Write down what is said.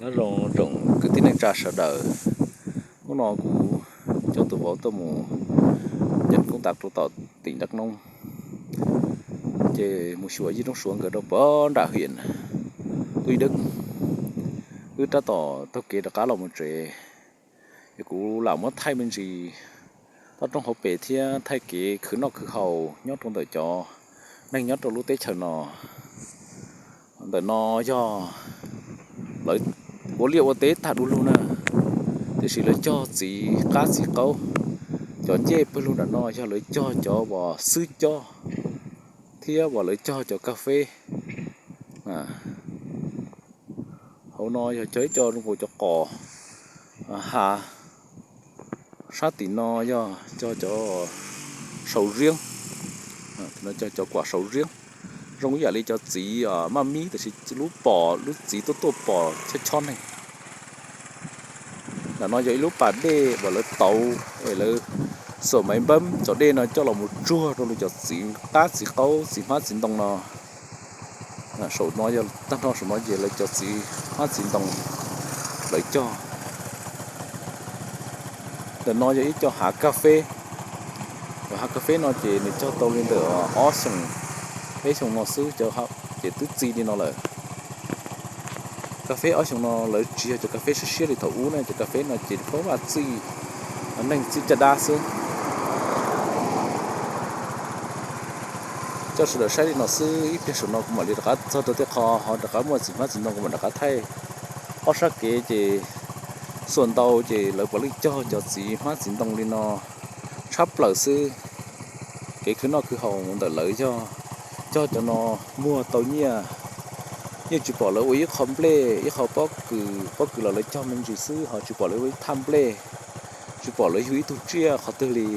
Nyob zoo tsoom kwv tij neej tsa sawv daws, hnub no kuv coj tus vauv tuaj mus nyob kuv tas rau tom tim Dab Noob, ces mus xyuas yij roob suav nkawd rau pem nram hiam Tub Dab. Wb rab tom taug kev rov qab los mus tsev, es kuv lam muab thaij me ntsis toj roob hauv pes thiab thaij kev khwv noj khwv haus nyob rau ntawm cov neeg nyob rau lub teb chaws no. Ntawm no yog lawv ua liaj ua teb tag du lug na, tiam sis lawv cog txiv qab txiv qaub. Cov ncej pawg lug nram no yog lawv cog cov uas xwb cob thiab uas lawv cog cov kas fes. Hauv no yog cog ib co zoo nkaus cov qos hav. Sab tim no yog cog cov saum ziab, cog cov kuam saum ziab, zoo ib yam li cov txiv maj mib tiam sis lub pom lub txiv tuaj tuaj pom chob chob neeg. Ntawm no yog ib lub pas dej uas lawv tauv es lawv xuam maiv npab cov dej no coj los mus tsuag rau li cov txiv qab txiv qaub txiv hmab txiv ntoo no. Saum no yog tag nrho saum no ces lawv cov txiv hmab txiv ntoo lawv cog. Ntawm no yog ib co hav kas fes. Cov hav kas fes no ces nws cog tau li ntawm ob xyoos, peb xyoos no xwb ces twb txi li no lawm. Kas fes ob xyoos no lawv tsis yog cov kas fes siab siab li thaum ub ne, cov kas fes no ces paub vaj txij, neeg txij caj dab xwb. Coj sawv daws saib li no xwb, ib pliag saum no kuv mam li rov qab txog rau tej qho ho rov qab muaj txiv hmab txiv ntoo kuv mam rov qab thaij. Ob sab kev ces xuas ntau ces lawv puav leej cog cov txiv hmab txiv ntoo li no tshab plaws xwb. Kev khwv noj khwv haus ntawm lawv yog cog cov no muag tau nyiaj. Yeej tsis pom lawv ua ib qho nplej ib qho pob kws, pob kws los lawv cog me ntsis xwb ho tsis pom lawv ua ib thaj nplej, tsis pom lawv yug ib tug tsiaj qhov twg li.